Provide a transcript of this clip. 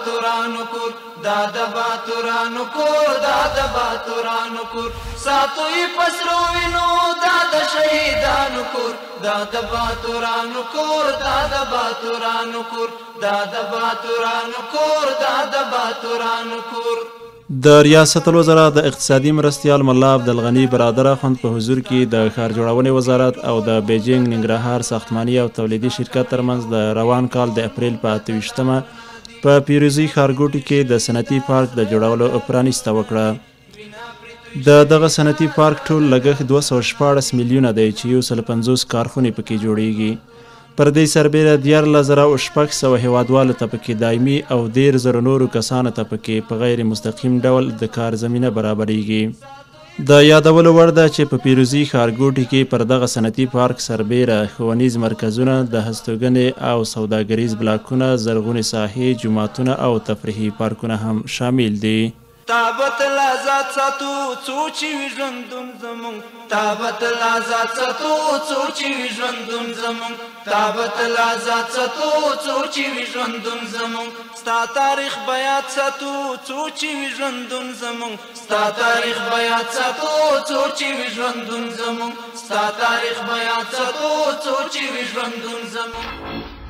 باتورانو کور، دا د باتورانو کور، دا د باتورانو کور. ساتو یې په سرو وینو، دا د شهیدانو کور، دا د باتورانو کور، دا د باتورانو کور، دا د باتورانو کور، دا د باتورانو کور. د ریاست الوزرا د اقتصادي مرستیال ملا عبدالغني برادر اخوند په حضور کې د ښار جوړونې وزارت او د بیجینګ ننګرهار ساختماني او تولیدي شرکت ترمنځ د روان کال د اپریل په 28مه په پیروزي ښارګوټي کې د صنعتي پارک د جوړولو پرانیسته وکړه. د دغه صنعتي پارک ټول لګښت 216 میلیونه دی چې 150 کارخونې پکې جوړیږي. پر دې سربېره 13,600 هېوادوالو ته پکې دایمي او 30,000 نورو کسانو ته پکې په غیر مستقیم ډول د کار زمینه برابرېږي. د یادولو وړ ده چې په پیروزي ښارګوټي کې پر دغه صنعتي پارک سربېره ښوونیز مرکزونه، د هستوګنې او سوداګریز بلاکونه، زرغونې ساحې، جوماتونه او تفریحي پارکونه هم شامل دي. تا به تل ازاد ساتو څو چې وي ژوندون زمونږ، تا به تل ازاد ساتو څو چې وي ژوندون زمونږ، تا به تل ازاد ساتو څو چې وي ژوندون زمونږ. ستا تاریخ به یاد ساتو څو چې وي ژوندون زمونږ، ستا تاریخ به یاد ساتو څو چې وي ژوندون زمونږ، ستا تاریخ به یاد ساتو څو چې وي ژوندون زمونږ.